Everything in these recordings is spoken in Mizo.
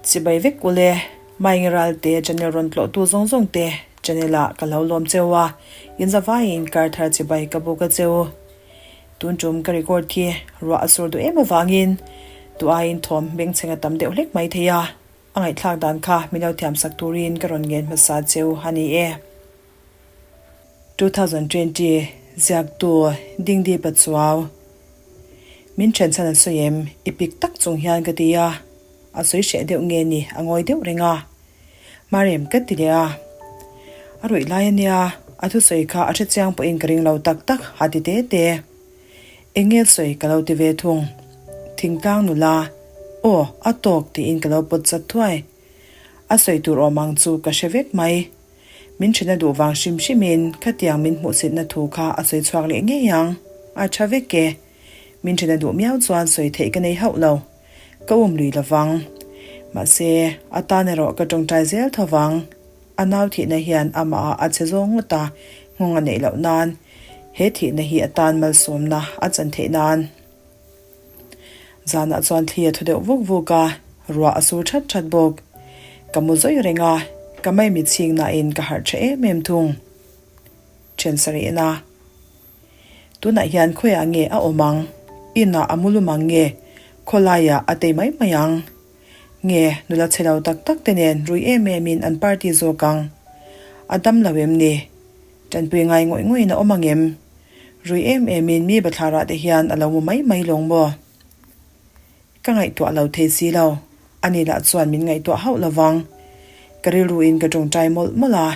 Chibai vek ule, Maengi Ralte channel rawn tlawhtu zawng zawng te channel ah ka lo lawm cheu a, in zavaiin kar thar chibai ka buk a cheu. Tun tum ka record khi ruah a sur duh em avangin tu aiin thawm bengchheng a tam deuh hlek mai thei a, a ngaihthlak dan kha min lo thiam sak turin ka rawn ngen hmasa cheu a ni e. 2020 Ziaktu Dingdi Pachuau Min then chhan a sawi em? I pik tak chung hian ka ti a, a sawi hreh deuh nge ni a ngawi deuh reng a. Marem ka ti leh a. A ruih lai a nia, a thusawi kha a hrechiang pawhin ka ring lo tak tak a ti te te. Eng nge sawi ka lo ti ve thung. Thingtlang nula, Aw, a tawk tiin ka lo pawt chat thuai. A sawi tur awm ang chu ka hre vek mai. Min ṭhena duh vang hrim hrimin khatiang min hmuhsitna thu kha a sawi chhuak leh ngei ang. A ṭha vek e. Min ṭhena duh miau chuan sawi theih ka nei hauh lo. Ka um lui lo vang. Mahse, a tan erawh ka ṭawngṭai zel tho vang. A nau thihna hian amah ah a che zawng ngawt a, nghawng a neih loh nan. He thihna hi a tan malsawmna a chan theih nan. Zanah chuan thli a thaw deuh vuk vuk a, ruah a sur that that bawk. Ka mu zawi reng a, ka maimi chhing nain ka harh tha em em thung. Then sarihna. Tunah hian khawiah nge a awm ang? Inah a mu lum ang nge? Khawlaiah a tei mai mai ang? Nge nula chhe lo tak tak te nen rui em emin an party zawk ang? A dam lo em ni? Tanpui ngai ngawih ngawih in a awm ang em? Rui em emin mi bathlarah te hian a lo mu mai mai lawng maw? Ka ngaihtuah lo thei si lo. Ani lah chuan min ngaihtuah hauh lo vang. Ka rilruin ka tawngtai mawlh mawlh a,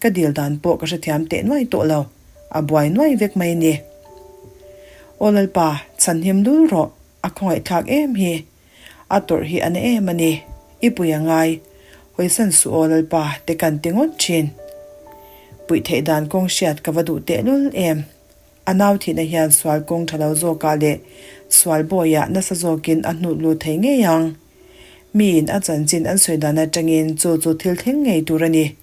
ka dil dan pawh ka hrethiam teh nuai tawh lo. A buai nuai vek mai a ni. Aw Lalpa, chhanhim lul rawh, a khawngaihthlak em hi. A tawrh hi a na em a ni. I pui a ngai. Hawisan suh aw Lalpa te kan ti ngawt thin. Puih theih dan kawng hriat ka va duh tehlul em. A nau thihna hian sual kawng tha lo zawkah leh sual bawiah nasa zawkin a hnut lut thei ngei ang. Miin a chanchin an sawi dan atangin chu chu thil thleng ngei tur a ni.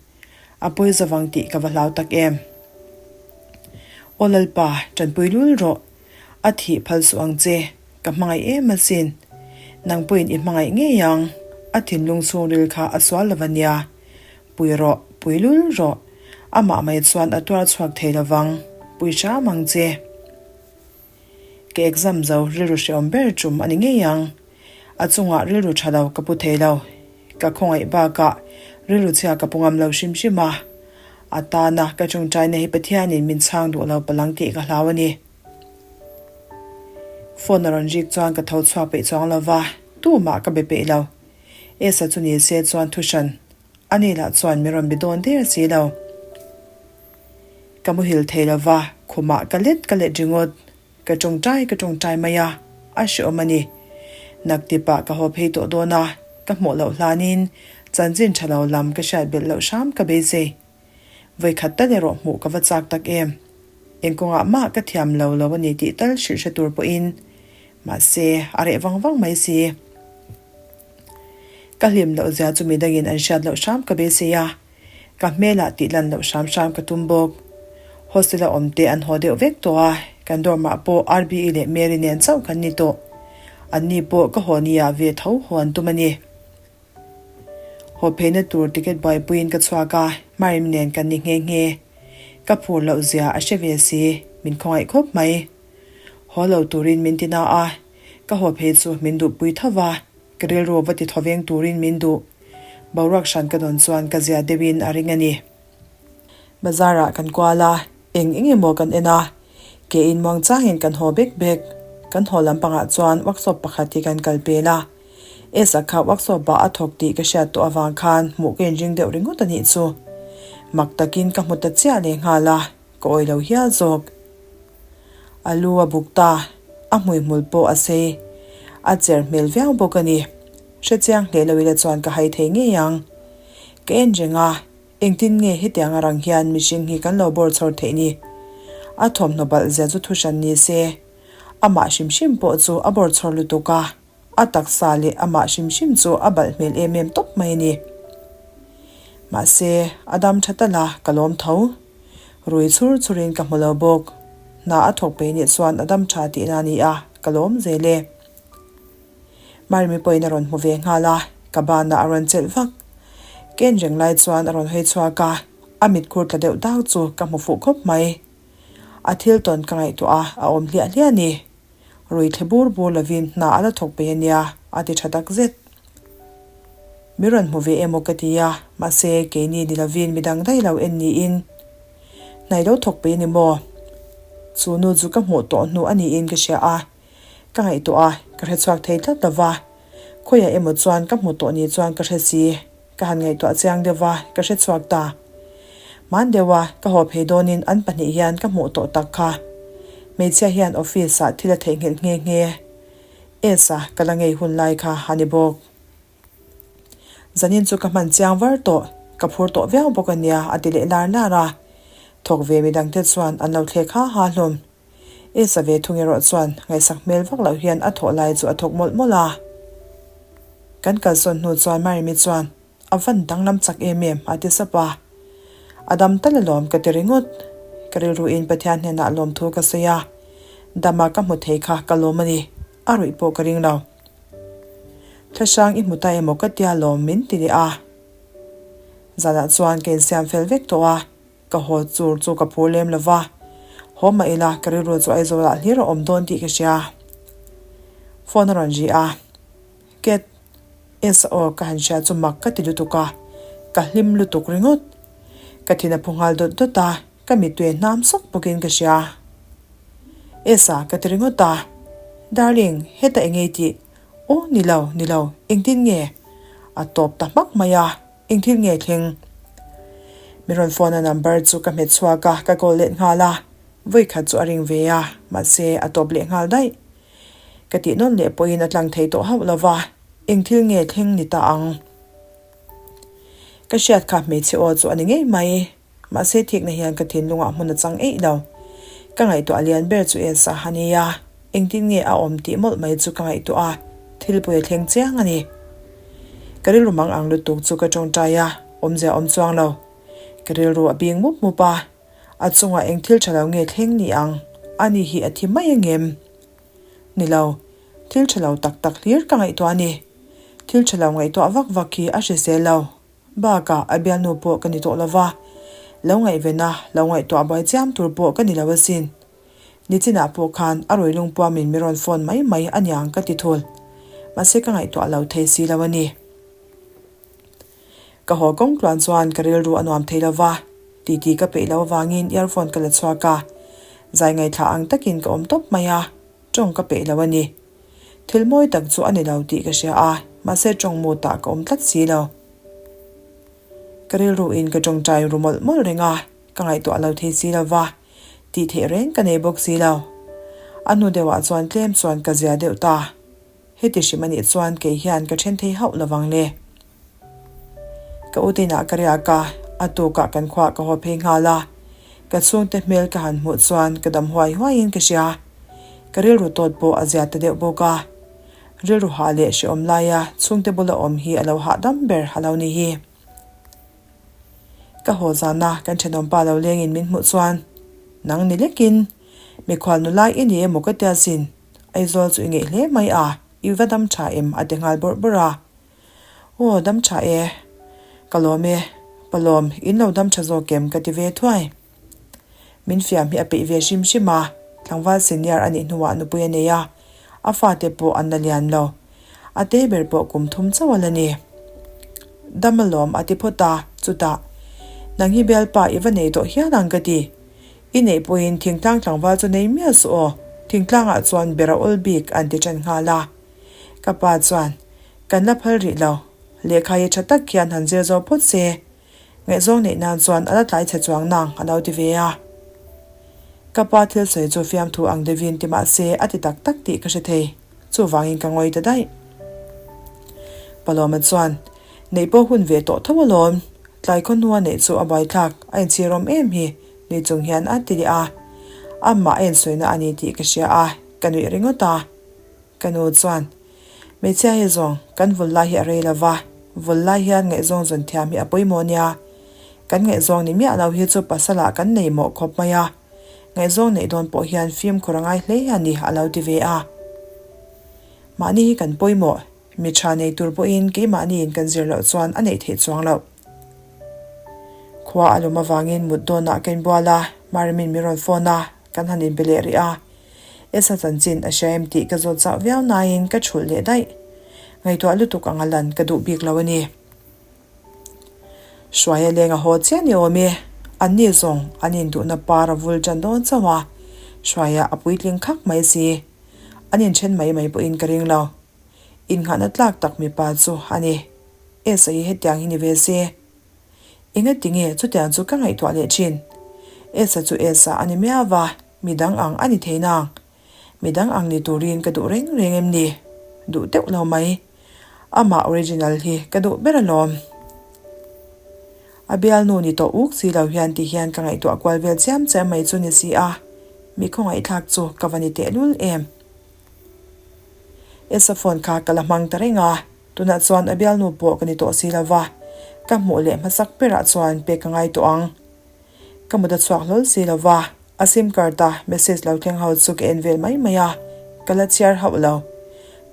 A pawi zavang tih ka va hlau tak em. Aw Lalpa, tanpui lul rawh. A thih phal suh ang che, ka hmangaih em asin. Nang pawhin i hmangaih ngei ang, a thinlung chhungril kha a sual lo ania. Pui rawh, pui lul rawh. Amah mai chuan a tuar chhuak thei lo vang, pui hram ang che. Ka exam zo rilru hreawm ber tum a ni ngei ang. A chungah rilru tha lo ka pu thei lo. Ka khawngaih bakah rilru chhia ka pu ngam lo hrim hrim a. A tana ka tawngtaina hi Pathianin min chhang duh lo palang tih ka hlau a ni. Phone a rawn rik chuan ka tho chhuak peih chuang lo va, tumah ka be peih lo. Esa chu ni se chuan thu hran a ni lah chuan min rawn be dawn der si lo. Ka muhil thei lo va, khumah ka let ka let ringawt. Ka tawngtai ka tawngtai mai a, a hreawm a ni. Naktipah ka haw phei tawh dawn a, ka hmuh loh hlanin chanchin tha lo lam ka hriat belh loh hram ka beisei. Vawikhat tal erawh hmuh ka va chak tak em. Eng kawngah mah ka thiam lo lo a ni tih tal hrilh hre tur pawhin. Mahse, a reh vang vang mai si. Ka hlim loh zia chu midangin an hriat loh hram ka beisei a, ka hmelah tih lan loh hram hram ka tum bawk. Hostel a awm te an haw deuh vek tawh a, kan dorm ah pawh RBE leh Mary nen chauh kan ni tawh. Anni pawh ka haw ni ah ve tho haw an tum a ni. Haw pheina tur ticket buaipuiin ka chhuak a, Marim nen kan ni nghe nghe. Ka phur loh zia a hre ve si, min khawngaih khawp mai. Haw lo turin min ti na a, Ka haw phei chu min duhpui tho va, ka rilru va ti thaw veng turin min duh. Boruak hran ka dawn chuan ka zia deuhin a ring a ni. Bazar ah kan kual a, eng eng emaw kan en a, ke in muang changin kan haw bek bek. Kan haw lampangah chuan workshop pakhat hi kan kal pel a. Esa kha workshop ah a thawk tih ka hriat tawh avang khan hmuh ka inring deuh ringawt a nih chu. Mak takin ka hmu ta chiah leh nghal a. Ka awih lo hial zawk. A lu a buk ta, a hmuihmul pawh a sei. A cher hmel viau bawk a ni. Hrechiang hle lo ila chuan ka hai thei ngei ang. Ka en reng a, engtin nge hetiang a rang hian mihring hi kan lo bawr chhawr theih ni? A thawmhnaw balh zia chu thuhran ni se, amah hrim hrim pawh chu a bawr chhawr lutuk a. A taksa leh amah hrim hrim chu a balh hmel em em tawp mai a ni. Mahse, a dam tha tal a, ka lawm tho. Rui chhur chhurin ka hmu lo bawk. Hna a thawk pei nih chuan a dam tha tihna a ni a, ka lawm zel e. Marimi pawhin a rawn hmu ve nghal a, Ka banah a rawn chelh vak. Ka en reng lai chuan a rawn hawi chhuak a, a mitkhur tla deuh dak chu ka hmu fuh khawp mai. A thil tawn ka ngaihtuah a, a awm hliah hliah a ni. Rui thle bur bur lovin hna a la thawk peih a nia, a ti tha tak zet. Mi rawn hmu ve emaw ka ti a, mahse keini ni lovin midang daih lo en niin. Hna i lo thawk peih a ni maw? Chu nu chu ka hmuh tawh hnu a niin ka hria a, ka ngaihtuah a, ka hre chhuak thei tlat lo va. Khawiah emaw chuan ka hmu tawh ni chuan ka hre si. Ka han ngaihtuah chiang deuh va, ka hre chhuak ta. Hman deuh a, ka haw phei dawnin an pahnih hian ka hmuh tawh tak kha. Hmeichhia hian office ah thil a theihnghilh nghe nghe. Esa ka la ngei hun lai kha a ni bawk. Zanin chu ka hman chiang var tawh, ka phur tawh viau bawk a nia a ti leh lar lar a. Thawk ve midangte chuan an lo thlek ha ha hlawm. Esa ve thung erawh chuan ngaihsak hmel vak loh hian a thawh lai chu a thawk mawlh mawlh a. Kan kalsawn hnu chuan Marimi chuan a van danglam chak em em a ti sap a. A dam tal alawm ka ti ringawt. Ka rilruin Pathian hnenah lawmthu ka sawi a, dama ka hmu thei kha ka lawm a ni, a ruih pawh ka ring lo. Thlahrang i hmu ta emaw ka tia lawm min ti leh a. Zanah chuan ka insiam fel vek tawh a. Ka haw chur chu ka phur lem lo va, haw mah ila ka rilru chu Aizawlah hlir a awm dawn tih ka hria. Phone a rawn ri a, Cat, S aw ka han hria chu mak ka ti lutuk a, ka hlim lutuk ringawt. Ka thin a phu nghal dawt dawt a, ka mittui a hnam sawk bawkin ka hria. S a ka ti ringawt a, Darling, heta eng ei tih? Aw ni lo, ni lo, engtin nge? A tawp ta hmak mai a. Eng thil nge thleng? Mi rawn phone a number chu ka hmet chhuak a, ka call let nghal a. Vawi khat chu a ring ve a, mahse a tawp leh nghal daih. Ka tih nawn leh pawhin a tlang thei tawh hauh lo va, eng thil nge thleng ni ta ang? Ka hriat kha hmeichhe aw chu a ni ngei mai. Mahse thikna hian ka thinlungah hmun a chang eih lo. Ka ngaihtuah lian ber chu Elsa a ni a, engtin nge a awm tih mawlh mai chu ka ngaihtuah a, thil pawi a thleng chiang a ni. Ka rilru mang ang lutuk chu ka tawngtai a, awmzia awm chuang lo. Ka rilru a bing mup mup a, a chungah eng thil tha lo nge thleng ni ang, ani hi a thi mai angem? Ni lo, thil tha lo tak tak hlir ka ngaihtuah a ni. Thil tha lo ngaihtuah vak vak hi a hrisel lo. Bakah a bialnu pawh ka ni tawh lo va, lo ngaihven a, lo ngaihtuah buai chiam tur pawh ka ni lo asin. Nichinah pawh khan a rawi lungpuamin mi rawn phone mai mai a niang ka ti thul. Mahse ka ngaihtuah lo thei si lo a ni. Ka haw kawng tluan chuan ka rilru a nuam thei lo va, titi ka peih lo avangin earphone ka la chhuak a, zai ngaihthla ang takin ka awm tawp mai a, tawng ka peih lo a ni. Thil mawi tak chu a ni lo tih ka hria a, mahse tawng mutah ka awm tlat si lo. Ka rilruin ka tawngtai ru mawlh mawlh reng a, ka ngaihtuah lo thei si lo va, tih theih reng ka nei bawk si lo. A hnu deuhah chuan tlem chuan ka zia deuh ta. Heti hrim a nih chuan kei hian ka then thei hauh lovang le. Ka u tinah ka riak a, a tukah kan khuah ka haw phei nghal a. Ka chhungte hmel ka han hmuh chuan ka dam huai huaiin ka hria. Ka rilru tawt pawh a zia ta deuh bawk a. Rilru hah leh hrehawm laia chhungte bula awm hi a lo hahdam ber a lo ni hi. Ka haw zana kan thenawmpa lo lengin min hmuh chuan, Nang ni lekin, mikhual nulai i ni emaw ka tia sin, Aizawl chu i ngeih hle mai a, i va dam tha em a ti nghal bawrh bawrh a. Aw dam tha e, ka lawm e, Palawm, in lo dam tha zawk em ka ti ve thuai. Min fiam hi a peih ve hrim hrim a, tlangval senior a nih hnuah nupui a nei a, a fate pawh an la lian lo. A te ber pawh kum thum chauh a la ni. Dam alawm a ti phawt a, chutah, Nang hi bialpa i va nei tawh hial ang ka ti. I neih pawhin thingtlang tlangval chu nei miah suh aw, thingtlangah chuan ber a awl bik an ti ṭan nghal a. Ka pa chuan, Kan la phal rih lo, lehkha hi ṭha tak hian han zir zo phawt se, Ngaihzawng neih nan chuan a la tlai chhe chuang nang a lo ti ve a. Ka pa thil sawi chu fiamthu ang deuhin ti mah se a ti tak tak tih ka hre thei. Chuvangin ka ngawi ta daih. Palawma chuan, Neih pawh hun ve tawh tho alawm. Tlai khaw hnua neih chu a buaithlak, a inchhirawm em hi, nui chung hian a ti leh a. Amah a insawina a ni tih ka hria a, ka nuih ringawt a. Ka nu chuan, Hmeichhia hi zawng, kan vul lai hi a rei lo va, vul lai hian ngaihzawng zawn thiam hi a pawimawh nia. Kan ngaihzawng ni miah lo hi chu pasalah kan nei mawh khawp mai a, ngaihzawng neih dawn pawh hian fimkhur a ngai hle a ni a lo ti ve a. Mahni hi kan pawimawh. Mi tha nei tur pawhin keimahniin kan zir loh chuan a neih theih chuang loh. Khua a lawm avangin mut dawnah ka inbual a, Marimin min rawn phone a, kan han inbe leh rih a. Esa chanchin a hria em tih ka zawt zauh viau nain ka thulh leh daih. Ngaihtuah lutuk anga lan ka duh bik lo a ni. Hruaia leng a haw chiah ni awm e. Anni zawng an induhna par a vul tan dawn chauh a, Hruaia a puitling khak mai si. An inthen mai mai pawhin ka ring lo. Innghahna tlak tak mipa chu a ni. Esa hi hetiang hi ni ve se. Engati nge chutiang chu ka ngaihtuah leh thin? Esa chu Esa a ni miau va, midang ang a ni thei nang. Midang ang ni turin ka duh reng reng em ni? Duh deuh lo mai. Amah original hi ka duh ber alawm. A bialnu ni tawh uk si lo hian ti hian ka ngaihtuah kual vel chiam chiam mai chu ni si a, mi khawngaihthlak chu ka va ni tehlul em. Esa phone kha ka la hmang ta reng a, tunah chuan a bialnu pawh ka ni tawh si lo va, ka hmuh leh hmasak berah chuan pek ka ngai tawh ang. Ka mut a chhuak hlawl si lo va, a sim card a message lo thleng ho chu ka en vel mai mai a, ka la chhiar hauh lo.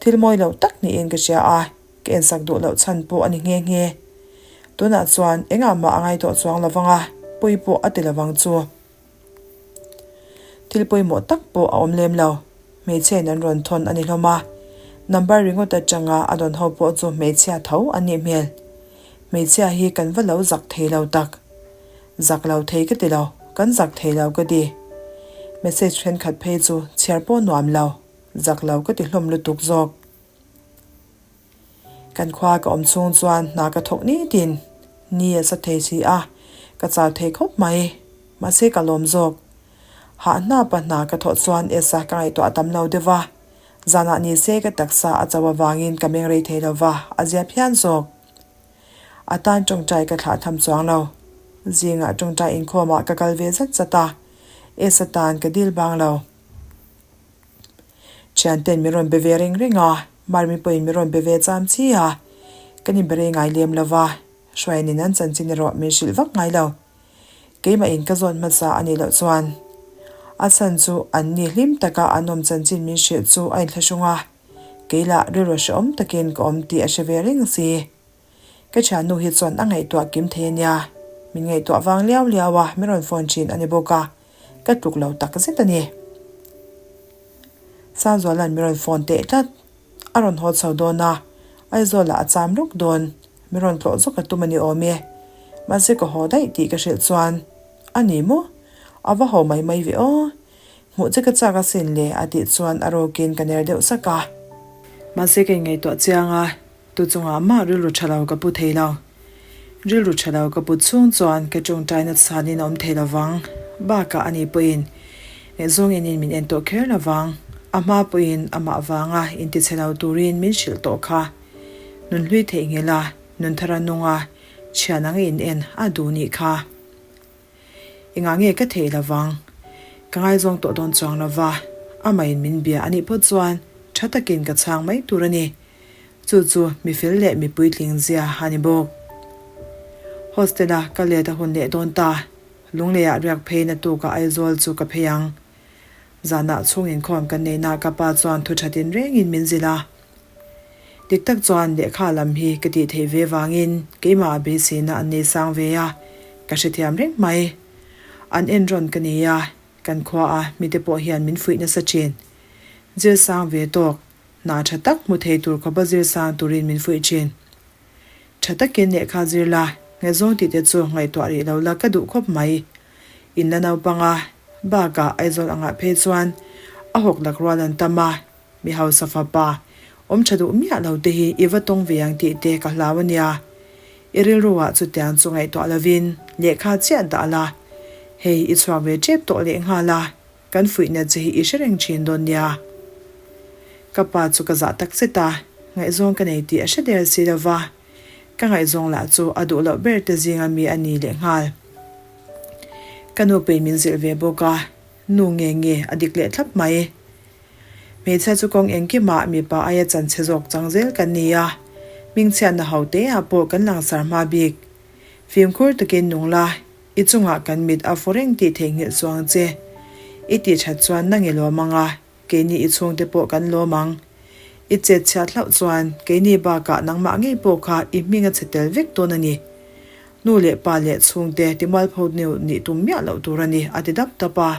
Thil mawi lo tak niin ka hria a, ka ensak duh loh chhan pawh a ni nghe nghe. Tunah chuan engah mah a ngai tawh chuang lo vang a, pawi pawh a ti lo vang chu. Thil pawimawh tak pawh a awm lem lo. Hmeichhiain an rawn thawn a ni hlawm a, number ringawt atanga a dawn ho pawh chu hmeichhia tho an nih hmel. Hmeichhia hi kan va lo zak thei lo tak. Zak lo thei ka ti lo, kan zak thei lo ka ti. Message thenkhat phei chu chhiar pawh nuam lo, zak lo ka ti hlawm lutuk zawk. Kan khua ka awm chhung chuan hna ka thawk nitin, ni a sa thei si a, ka chau thei khawp mai. Mahse ka lawm zawk. Hah hnapa hna ka thawh chuan Esa ka ngaihtuah tam lo deuh va, zanah ni se ka taksa a chauh avangin ka meng rei thei lo va, a zia phian zawk. A tan tawngtai ka thlah tham chuang lo. Zingah tawngtai inkhawmah ka kal ve zat zat a, Esa tan ka dil bang lo. Thianten min rawn be ve reng reng a, Marmi pawhin min rawn be ve cham chi a, kan inbe rei ngai lem lo va, Hruainin an chanchin erawh min hrilh vak ngai lo. Keimahin ka zawn hmasa a nih loh chuan a chhan chu an ni hlim taka an awm chanchin min hrilh chu a inthlahrung a, kei lah rilru hrehawm takin ka awm tih a hre ve reng si. Ka thiannu hi chuan a ngaihtuah kim thei a nia, min ngaihtuah vang liau liau a min rawn phone thin a ni bawk a, ka tluk lo tak zet a ni. Sangzuala'n min rawn phone teh tlat, a rawn haw chho dawn a, Aizawlah a cham ruk dawn, min rawn tlawh zawk a tum a ni awm e. Mahse ka haw daih tih ka hrilh chuan, A ni maw? A va haw mai mai ve aw. Hmuh che ka chak asin le a tih chuan a rawkin ka ner deuh sak a. Mahse ka inngaihtuah chiang a, Tu chungah mah rilru tha lo ka pu thei lo. Rilru tha lo ka put chhung chuan ka tawngtaina chhanin a awm thei lo vang. Bakah ani pawhin ngaihzawng enin min en tawh kher lo vang. A hma pawhin amah vanga intichhe lo turin min hrilh tawh kha. Nun hlui theihnghilh a, nun thara nung a, thian anga in en a duh nih kha. Engah nge ka theih lo vang? Ka ngaizawng tawh dawn chuang lo va, amahin min bia a nih phawt chuan tha takin ka chhang mai tur a ni. Chu chu mi fel leh mi puitling zia a ni bawk. Hostel-a ka let a hun leh dawn ta. Lungleiah riak phei na tukah Aizawl chu ka phei ang. Zanah chhung inkhawm kan neihna ka pa chuan thu that in rengin min zilh a. Dik tak chuan lehkha lam hi ka tih theih ve vangin keimah a beiseina an nei sang ve a, ka hrethiam reng mai. An en rawn ka nei a, kan khua a mite pawh hian min fuih nasa thin. Zir sang ve tawk, hna tha tak hmu thei tur khawpa zir sang turin min fuih thin. Tha takin lehkha zir la, ngaihzawng tih te chu ngaihtuah rih lo la ka duh khawp mai. In la naupang a, bakah Aizawl angah phei chuan a hawk lak rual an tam a, Mi hausa fapa, awm tha duh miah lo te hi i va tawng ve ang tih te ka hlau a nia. I rilru ah chutiang chu ngaihtuah lovin lehkha chiah dah la. Hei i chhuak ve tep tawh leh nghal a, kan fuihna che hi i hre reng thin dawn nia. Ka pa chu ka zah tak zet a, ngaihzawng ka nei tih a hre der si lo va, ka ngaihzawng lah chu a duh loh ber te zinga mi a ni leh nghal. Ka nu pei min zilh ve bawk a, nu nge nge a dik leh thlap mai. Hmeichhia chu kawng engkimah mipa aia chanchhe zawk chang zel kan ni a, hmingchhiatna ho te ah pawh kan langsar hma bik. Fimkhur takin nung la, i chungah kan mit a fu reng tih theihnghilh chuang che. I tih that chuan nang i lawm ang a, keini i chhungte pawh kan lawm ang. I chet chhiat hlauh chuan keini bakah nangmah ngei pawh kha i hming a chhe tel vek dawn a ni. Nu leh pa leh chhungte timualpho neu nih tum miah loh tur a ni, a ti dap dap a.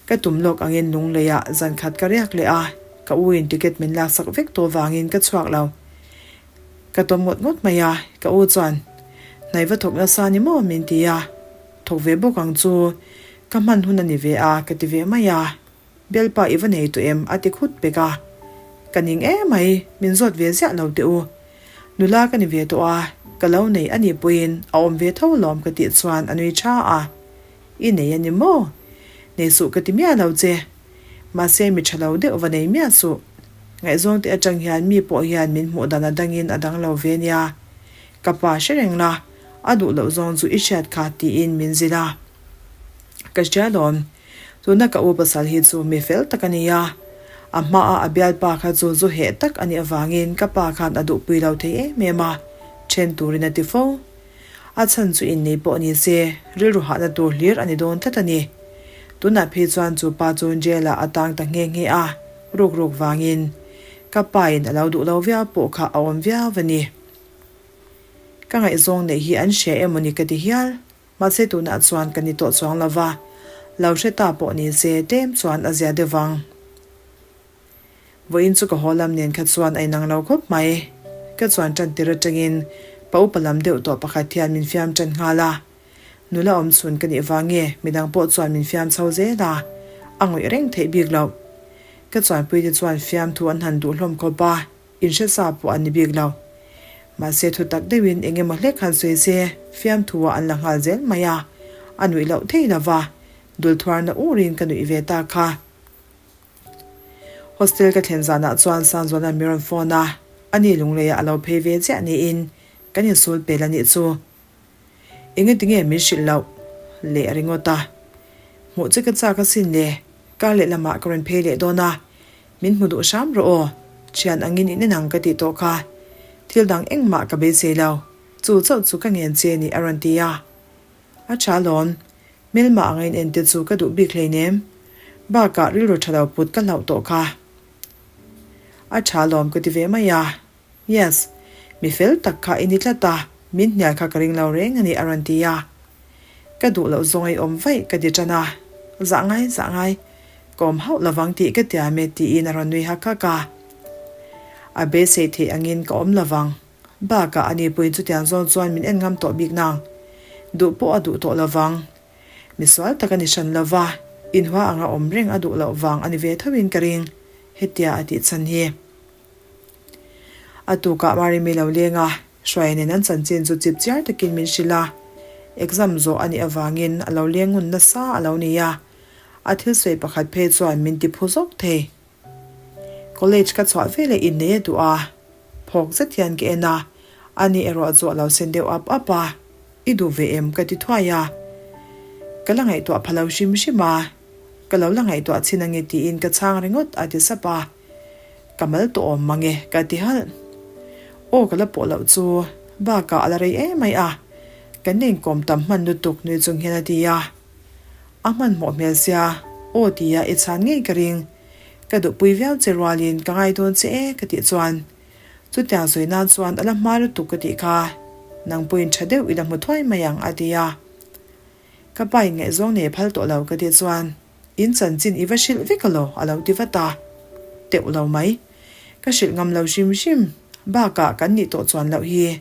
Ka tum lawk angin lungleiah zan khat ka riak leh a, ka u in ticket min laksak vek tawh vangin ka chhuak lo. Ka tawm ngawt ngawt mai a, ka u chuan, Hnai va thawk nasa ni maw? min ti a, Thawk ve bawk ang chu, ka hman hun a ni ve a, ka ti ve mai a. Bialpa i va nei tawh em? a ti khut pek a. Ka ning em mai, min zawt ve ziah lo teh u. Nula ka ni ve tawh a, ka lo nei a nih pawhin a awm ve tho lawm ka tih chuan a nui tha a. I nei a ni maw? Nei suh ka ti miah lo che. Mahse mi tha lo deuh va nei miah suh. Ngaihzawng te atang hian mi pawh hian min hmuh dan a dangin a dang lo ve nia. Ka pa hre reng la, a duh loh zawng chu i hriat kha tiin min zilh a. Ka hria lawm. Tuna ka u pasal hi chu mi fel tak a ni a, a hmaa a bialpa kha chu zu heh tak a nih avangin ka pa khan a duhpui lo thei em em a, then turin a ti fo. A chhan chu innei pawh ni se, rilru hahna tur hlir a ni dawn tlat a ni. Tunah phei chuan chu pa chu jail-ah a tang ta nghe nghe a, ruk ruk vangin. Ka pa in a lo duh lo viau pawh kha a awm viau a ni. Ka ngaihzawng neih hi an hria emaw ni ka ti hial. Mahse tunah chuan ka ni tawh chuang lo va, lo hre ta pawh ni se tlem chuan a zia deuh vang. Vawiin chu ka haw lam nen kha chuan a inang lo khawp mai. Ka chuan tan tir atangin pa upa lam deuh tawh pakhat hian min fiam tan nghal a. Nula awm chhun ka nih vang nge midang pawh chuan min fiam chho zel a, a ngawih reng theih bik loh. Ka chuanpuite chuan fiamthu an han duh hlawm khawp a. Inhre sa pawh an ni bik lo. Mahse thu tak deuhin eng emaw hlek han sawi se, fiamthu-ah an la nghal zel mai a, a nuih loh thei lo va, dulthuarna urin ka nuih ve ta kha. Hostel ka thlen zanah chuan Sanzuala'n mi rawn phone a, ani lungleiah a lo phei ve chiah niin kan insul pel a nih chu. Engati nge min hrilh loh leh ringawt a? Hmuh che ka chak asin le, kar leh lamah ka rawn phei leh dawn a, Min hmu duh hram rawh aw, thian angin in en ang ka tih tawh kha. Thil dang engmah ka beisei lo, chu chauh chu ka ngen che ni a rawn ti a. A tha lawn, hmelmah anga in en te chu ka duh bik hleinem. Bakah rilru tha lo put ka hlauh tawh kha. A tha lawm ka ti ve mai a. Yes, mi fel tak kha i ni tlat a, min hnial kha ka ring lo reng a ni a rawn ti a. Ka duh loh zawng ei awm vaih ka ti tan a, zah ngai zah ngai, ka awm hauh lovang tih ka tiam e tiin a rawn nui hak hak a. A beisei theih angin ka awm lovang, bakah a nipui chutiang zawn chuan min en ngam tawh bik nang, duh pawh a duh tawh lovang. Misual tak a ni hran lova, inhua anga awm reng a duh loh vang a ni ve thoin ka ring, hetia a tih chhan hi. A tukah Marimi lo leng a, Hruaia nen an chanchin chu chip chiar takin min hrilh a. Exam zawh a nih avangin a lo leng ngun nasa a lo ni a, a thil sawi pakhat phei chuan min ti phu zawk thei. College ka chhuah veleh innei a duh a, phawk zet hian ka en a, ani erawh chu a lo sen deuh ap ap a, I duh ve em? ka ti thuai a. Ka la ngaihtuah pha lo hrim hrim a, ka lo la ngaihtuah chhin ange tiin ka chhang ringawt a ti sap a. Ka mal tawh awm mang e, ka ti halh. Aw ka la pawh loh chu, bakah a la rei em mai a, kan inkawm tam hman lutuk nui chung hian a ti a. A hmanhmawh hmel sia, aw tia i chhan ngei ka ring. Ka duhpui viau che rualin ka ngai dawn che e ka tih chuan, chutiang sawi nan chuan a la hma lutuk ka tih kha, nang pawhin tha deuh i la hmu thuai mai ang a ti a. Ka pa in ngaihzawng nei phal tawh lo ka tih chuan, In chanchin i va hrilh vek alaw? a lo ti vat a. Teuh lo mai. Ka hrilh ngam lo hrim hrim. Bakah kan nih tawh chuan loh hi.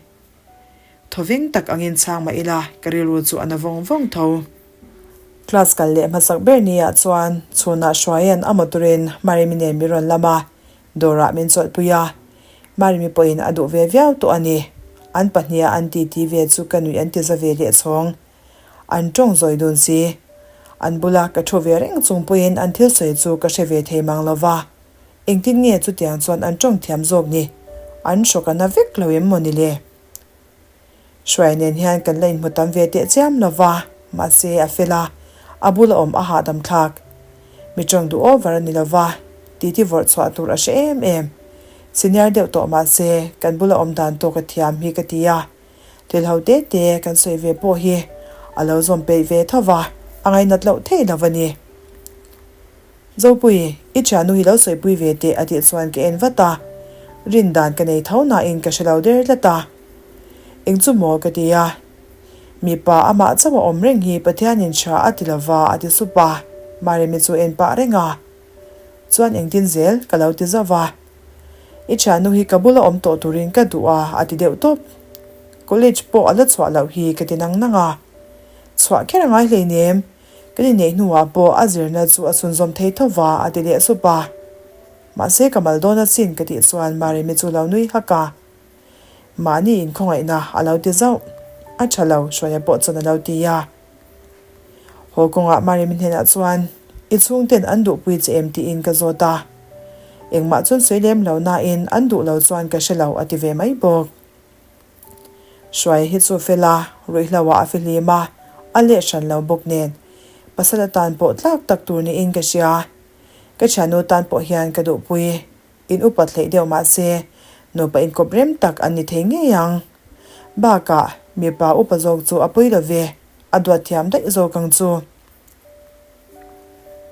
Thawveng tak angin chhang mah ila ka rilru chu a na vawng vawng tho. Class kal leh hmasak ber niah chuan chhunah Hruaia'n a motor-in Marimi nen min rawn lam a, dawrah min chawlhpui a. Marimi pawhin a duh ve viau tawh a ni. An pahniha an titi ve chu ka nuih an ti za ve leh chhawng. An tawng zawi dun si. An bula ka thu ve reng chung pawhin an thil sawi chu ka hre ve thei mang lo va. Engtin nge chutiang chuan an tawng thiam zawk ni? An hrawk a na vek lo em maw ni le? Hruai nen hian kan la inhmu tam ve teh chiam lo va, mahse a fel a, a bula awm a hahdam thlak. Mi tawng duh over a ni lo va, titi vawrh chhuah tur a hre em em. Senior deuh tawh mahse kan bula awm dan tawk a thiam hi ka ti a. Thil ho te te kan sawi ve pawh hi a lo zawm peih ve tho va, a ngainat loh theih lo a ni. Zopui, i thiannu hi lo sawipui ve teh a tih chuan ka en vat a, rin dan ka nei tho nain ka hre lo der tlat a. Eng chu maw ka ti a. Mipa amah chauh a awm reng hi Pathianin tha a ti lova a ti sup a, Maremi chu en pah reng a. Chuan engtin zel ka lo ti zauh va. I thiannu hi ka bula awm tawh turin ka duh a a ti deuh tawp. College pawh a la chhuah loh hi ka ti nang nang a. Chhuah kher a ngai hleinem, kan inneih hnuah pawh a zirna chu a chhunzawm thei tho va a ti leh sup a. Mahse ka mal dawn asin ka tih chuan Maremi chu lo nui hak a. Mahni inkhawngaihna a lo ti zauh. A tha lo, Hruaia pawh chuan a lo ti a. Haw kawngah Maremi hnenah chuan, I chhungten an duhpui che em tiin ka zawt a. Engmah chuan sawi lem lo nain an duh lo chuan ka hre lo a ti ve mai bawk. Hruaia hi chu fel a, ruihhlo ah a fihlim a, a leh hran lo bawk nen. Pasal atan pawh tlak tak tur niin ka hria. Ka thiannu tan pawh hian ka duhpui. In upat hleih deuh mah se, nupa inkawp rem tak an ni thei ngei ang. Bakah, mipa upa zawk chu a pawi lo ve, a duat thiam daih zawk ang chu.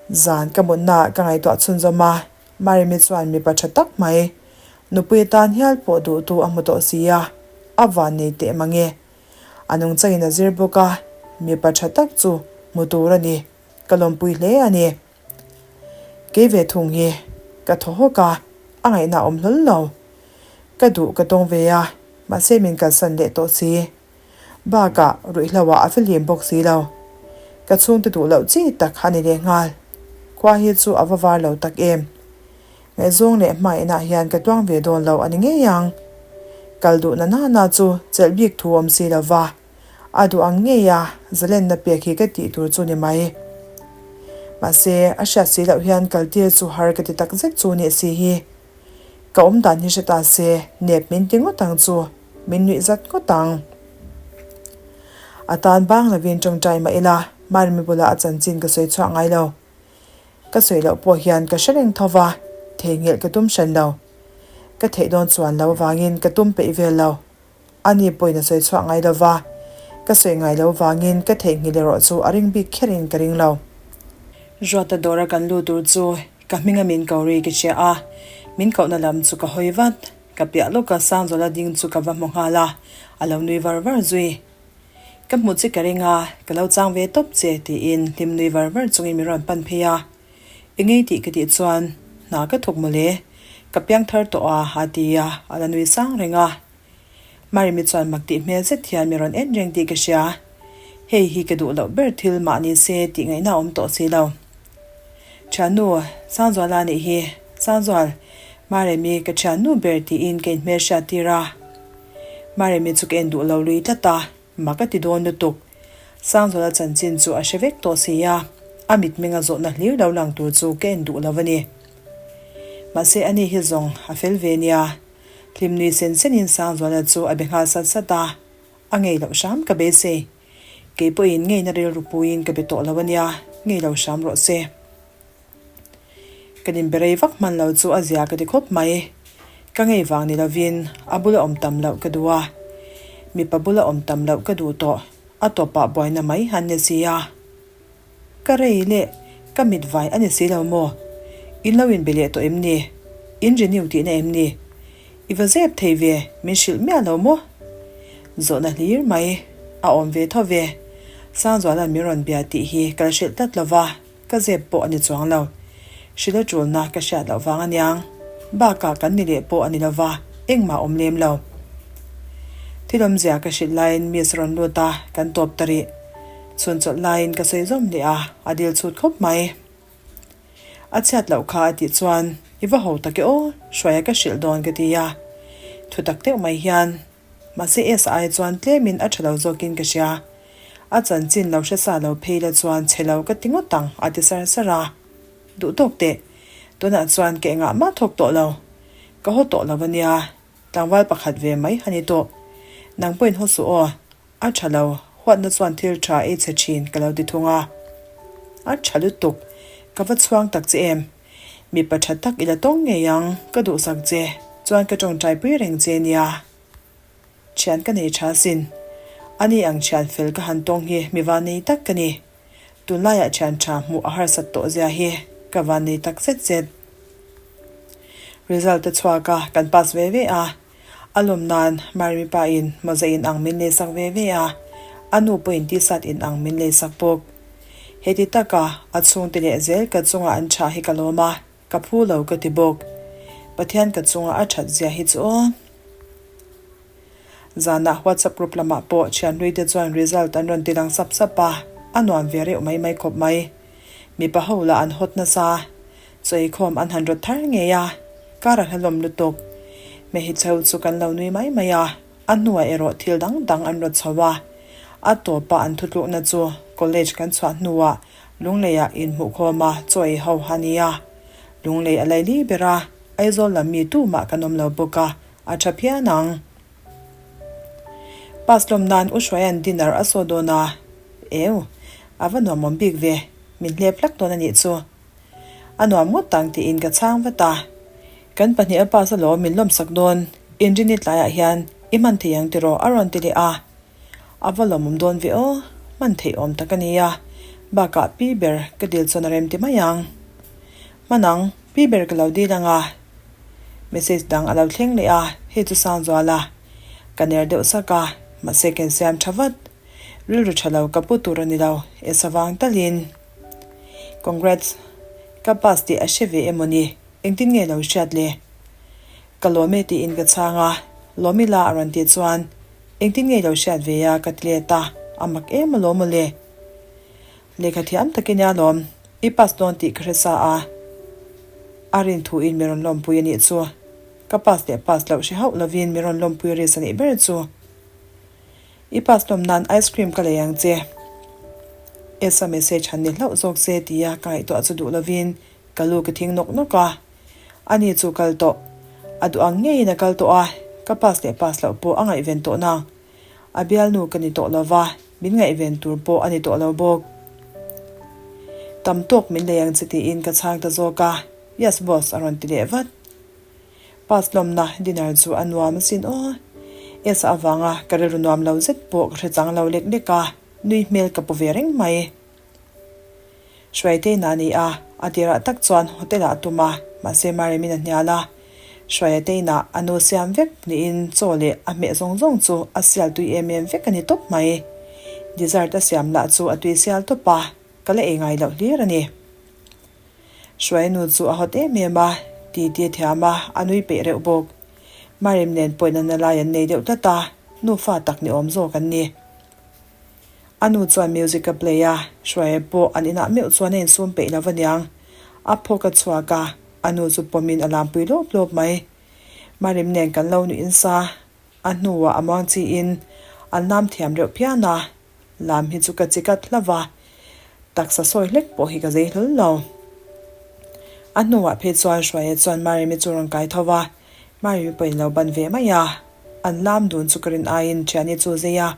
Zan ka mutnaah ka ngaihtuah chhunzawm a, Maremi chuan mipa tha tak mai, nupui atan hial pawh duhtu a hmu tawh si a, a van nei teh mang e. A nungchangin a zir bawk a, mipa tha tak chu hmu tur a ni, ka lawmpui hle a ni. Kei ve thung hi ka thaw hawk a, a ngaihna a awm hlawl lo. Ka duh ka tawng ve a, mahse min kalsan leh tawh si. Bakah ruihhlo ah a fihlim bawk si lo. Ka chhungte duh loh chi tak a ni leh nghal. Khua hi chu a va var lo tak em. Ngaihzawng leh hmainah hian ka tuang ve dawn lo a ni ngei ang. Kal duh na nana chu chelh bik thu awm si lo va. A duh ang ngei a, zalenna pek hi ka tih tur chu ni mai. Mahse, a hriat si loh hian kaltir chu har ka ti tak zet chu nih si hi. Ka awm dan hi hre ta se, nep min ti ngawt ang chu, min nuih zat ngawt ang. A tan bang lovin tawngtai mah ila, Maremi bulah a chanchin ka sawi chhuah ngai lo. Ka sawi loh pawh hian ka hre reng tho va, theihnghilh ka tum hran lo. Ka theih dawn chuan lo avangin ka tum peih vel lo. A ni pawhin a sawi chhuah ngai lo va, ka sawi ngai lo vangin ka theihnghilh erawh chu a ring bik kherin ka ring lo. Ruata dawra kan lu tur chu ka hminga min ko ri ka hria a, min kohna lam chu ka hawi vat. Ka piah lawka Sangzawla ding chu ka va hmu nghal a, a lo nui var var zui. Ka hmuh che ka ring a, ka lo chang ve tawp che tiin hlim nui var var chungin min rawn pan phei a. Engei tih ka tih chuan hna ka thawk mawle, ka piang thar tawh a a ti a, a la nui sang reng a. Marimi chuan mak tih hmel zet hian mi rawn en reng tih ka hria. Hei hi ka duh loh ber thil mah ni se tih ngaihna a awm tawh si lo. Thiannu, Sangzuala nih hi, Sangzual, Maremi ka thiannu ber tiin ka inhmel hriat tir a. Maremi chu ka en duh lo lui tlat a, mak a ti dawn lutuk. Sangzuala chanchin chu a hre vek tawh si a, a mitmenga zawhna hlir lo lang tur chu ka en duh lo a ni. Mahse ani hi zawng a fel ve nia. Hlim nui sen senin Sangzuala chu a be nghal sat sat a, a ngei loh hram ka beisei. Kei pawhin ngeina rilru puiin ka be tawh lo a nia, ngei lo hram rawh se. Kan inbe rei vak hman lo chu a zia ka ti khawp mai. Ka ngei vang ni lovin a bula awm tam loh ka duh a, mipa bula awm tam loh ka duh tawh, a tawpah buaina mai han ni si a. Ka rei leh ka mit vai a ni si lo maw? In lo inbe leh tawh em ni? In renew tihna em ni? I va zep thei ve, min hrilh miah lo maw? Zawhna hlir mai a awm ve tho ve. Sangzuala'n min rawn bia tih hi ka la hrilh tlat lo va, ka zep pawh a ni chuang lo. Hrilha tulna ka hriat loh vang aniang. Bakah kan ni leh pawh a ni lo va, engmah awm lem lo. Thil awmzia ka hrilh laiin Miss rawn lut a, kan tawp ta rih. Chhun chawlh laiin ka sawi zawm leh a, a dil chhut khawp mai. A chhiat loh kha a tih chuan, I va ho tak e aw, Hruaia ka hrilh dawn ka ti a. Thu tak deuh mai hian, mahse S ai chuan tlemin a tha lo zawkin ka hria. A chanchin lo hre sa lo phei la chuan chhe lo ka ti ngawt ang a ti sar sar a. Duh tawk teh, tunah chuan ka engah mah thawk tawh lo. Ka haw tawh lo a nia, tlangval pakhat ve mai a ni tawh. Nang pawhin haw suh aw, A tha lo, huatna chuan thil tha ei chhe thin ka lo ti thung a. A tha lutuk, ka va chhuang tak che em. Mipa tha tak i la tawng ngei ang, ka duhsak che, chuan ka tawngtai pui reng che nia. Thian ka nei tha sin. Ani ang thian fel ka han tawng hi mi va nei tak ka ni. Tunlaiah thian tha hmuh a harsat tawh zia hi. Ka van nei tak zet zet. Result a chhuak a, kan pass ve ve a. A lawm nan Marimi pa in mawza in ang min leisak ve ve a, a nu pawhin t-shirt in ang min leisak bawk. Heti taka a chhungte leh zel ka chunga an tha hi ka lawm a, ka phu lo ka ti bawk. Pathian ka chunga a that zia hi chu aw. Zanah WhatsApp group lamah pawh thianhlui te chuan result an rawn ti lang sap sap a, a nuam ve reuh mai mai khawp mai. Mipa ho lah an hawt nasa, chawikhawm an han rawt thar ngei a, kar a hla lawm lutuk. Hmeichhe chu kan lo nui mai mai a, a hnuah erawh thil dang dang an rawt chho a. A tawpa an thutlukna chu college kan chhuah hnuah Lungleiah inhmuhkhawm a chaw ei ho a ni a. Lunglei a laili ber a, Aizawl lam mi tumah kan awm lo bawk a, a tha phian ang. Pass lawm nan U Hruaia'n dinner a saw dawn a, Eu, a va nuamawm bik ve, min hlep hlak dawn a nih chu. A nuam ngawt ang tiin ka chhang vat a. Kan pahniha pass alawm min lawmsak dawn, inrini tlaiah hian i hman thei ang tiraw a rawn ti leh a. A va lawmawm dawn ve aw, hman theih awm tak a nia, bakah pi ber ka dil chuan a rem ti mai ang. Hman ang, pi ber ka lo dil ang a. Message dang a lo thleng leh a, hei chu Sangzuala ka ner deuh sak a, mahse ka insiam tha vat. Rilru tha lo ka pu tur a ni lo, e savang talin. Congrats. Ka pass tih a hre ve emaw ni? Engtin nge lo hriat le? Ka lawm e tiin ka chhang a, lawm ila a rawn tih chuan engtin nge lo hriat ve a ka ti let a, a mak em alawm aw le. Lehkha thiam takin nia lawm, i pass dawn tih ka hre sa a. A rin thuin mi rawn lawmpui a nih chu. Ka pass leh pass loh hre hauh lovin mi rawn lawmpui risk a nih ber chu. I pass lawm nan ice cream ka lei ang che. Esa message han ni hlauh zawk se tia ka ngaihtuah chu duh lovin ka lu ka thing nawk nawk a. Ani chu kal tawh. A duh ang ngeiin a kal tawh a, ka pass leh pass loh pawh a ngaihven tawh nang. A bialnu ka ni tawh lova, min ngaihven tur pawh a ni tawh lo bawk. Tam tawk min lei ang che tiin ka chhang ta zawk a, Yes boss a rawn ti leh vat. Pass lawmna dinner chu a nuam asin aw. Elsa avanga ka rilru nuam lo zet pawh ka hre chang lo lek lek a, nui hmel ka pu ve reng mai. Hruaitei na a ni a, a tirah tak chuan hotel ah a tum a, mahse Marimin a hnial a. Hruaiatei-na a nu siam vek niin chaw leh a hmeh zawng zawng chu a sial tui em em vek a ni tawp mai. Dessert a siam lah chu a tui sial tawp a, ka la ei ngai loh hlir a ni. Hruainu chu a hawt em em a, titi a thiam a, a nui peih reuh bawk. Marim nen pawhin an alai an nei deuh tlat a, nufa tak ni awm zawk an ni. A nu chuan music a play a, Hruaia pawh an inah meuh chuan a insum peih lo aniang. A phawk a chhuak a, a nu chu pawmin a lampui lawp lawp mai. Marim nen kan lo nuih insa, a hnuah a muang chiin an lam thiam reuh phian a, Lam hi chu ka chi kat hlauh va, taksa sawi hlek pawh hi ka zei hlawl lo. A hnuah phei chuan Hruaia chuan Maremi chu rawn kai tho va, Maremi pawhin lo ban ve mai a. An lam dun chu ka rin aiin thiani chu zei a,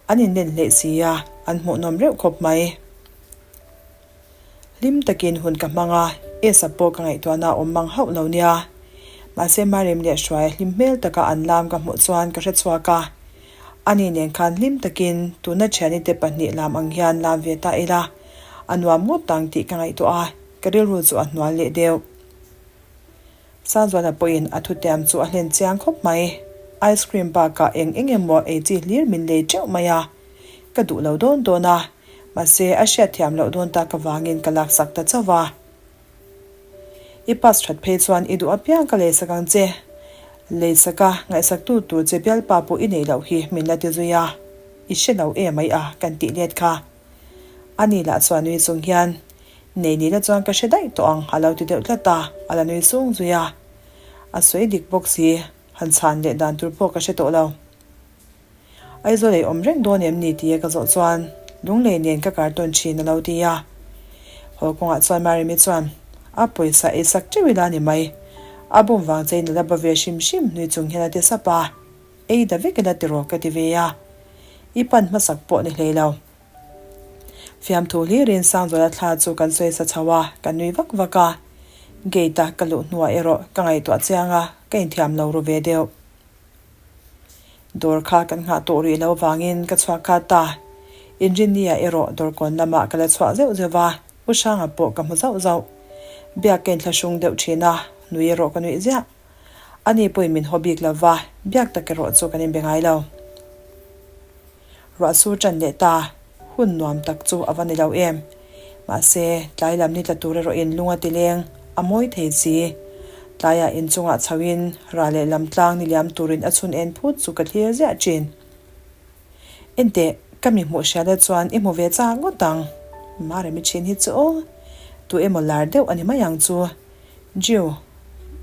an inlen hleih si a, an hmuhnawm reuh khawp mai. Hlim takin hun ka hmang a, Esa pawh ka ngaihtuahna a awm mang hauh lo nia. Mahse Marim leh Hruai hlim hmel taka an lam ka hmuh chuan ka hre chhuak a. Ani nen khan hlim takin tuna thianite pahnih lam ang hian lam ve ta ila, a nuam ngawt ang tih ka ngaihtuah a, ka rilru chu a hnual leh deuh. Sangzuala pawhin a thutiam chu a hlen chiang khawp mai. Ice cream bakah eng eng emaw ei chi hlir min lei teuh mai a. Ka duh lo dawn dawn a, mahse a hriatthiam loh dawn tak avangin ka laksak ta chauh a. I pass that phei chuan i duh apiang ka leisak ang che. Leisaka ngaihsaktu tur che bialpa pawh i neih loh hi min la ti zui a, i hre lo em ai a kan tih let kha. Ani lah chuan nui chung hian, Nei ni la chuan ka hre daih tawh ang a lo ti deuh tlat a, a la nui sung zui a. A sawi dik bawk si, han chhan leh dan tur pawh ka hre tawh lo. Aizawl ei awm reng dawn em ni tia ka zawh chuan Lunglei nen ka kar tawn thin a lo ti a. Haw kawngah chuan Maremi chuan a pawisa ei sak teuh ila ni mai. A bum vang chein a la ba ve hrim hrim nui chung hian a ti sap a. Ei da vek ila tiraw ka ti ve a. I pan hmasak pawh ni hlei lo. Fiamthu hlirin Sangzuala thla chu kan sawi sa chho a, ka nui vak vak a. Gate a ka luh hnuah erawh ka ngaihtuah chiang a, ka inthiam lo ru ve deuh. Dawr kha kan nghah tawh rih lo vangin ka chhuak khat ta. Inrinni-ah erawh dawrkawn lamah ka la chhuah zeuh zeuh va, U Hranga pawh ka hmu zauh zauh. Biak ka inthlahrung deuh thin a, nui erawh ka nuih ziah. Ani pawhin min haw bik lo va, biak tak erawh chu kan inbe ngai lo. Ruah sur tan leh ta, hun nuam tak chu a va ni lo em. Mahse, tlai lam ni tla tur erawhin lung a ti leng, a mawi thei si. Tlaiah inchungah chhoin rah leh lam tlang ni liam turin a chhun en phut chu ka thlir ziah thin. Enteh, ka mi hmuh hriat ah chuan i hmu ve chak ngawt ang. Maremi thin hi chu aw, tu emaw lar deuh a ni mai ang chu. Jiu,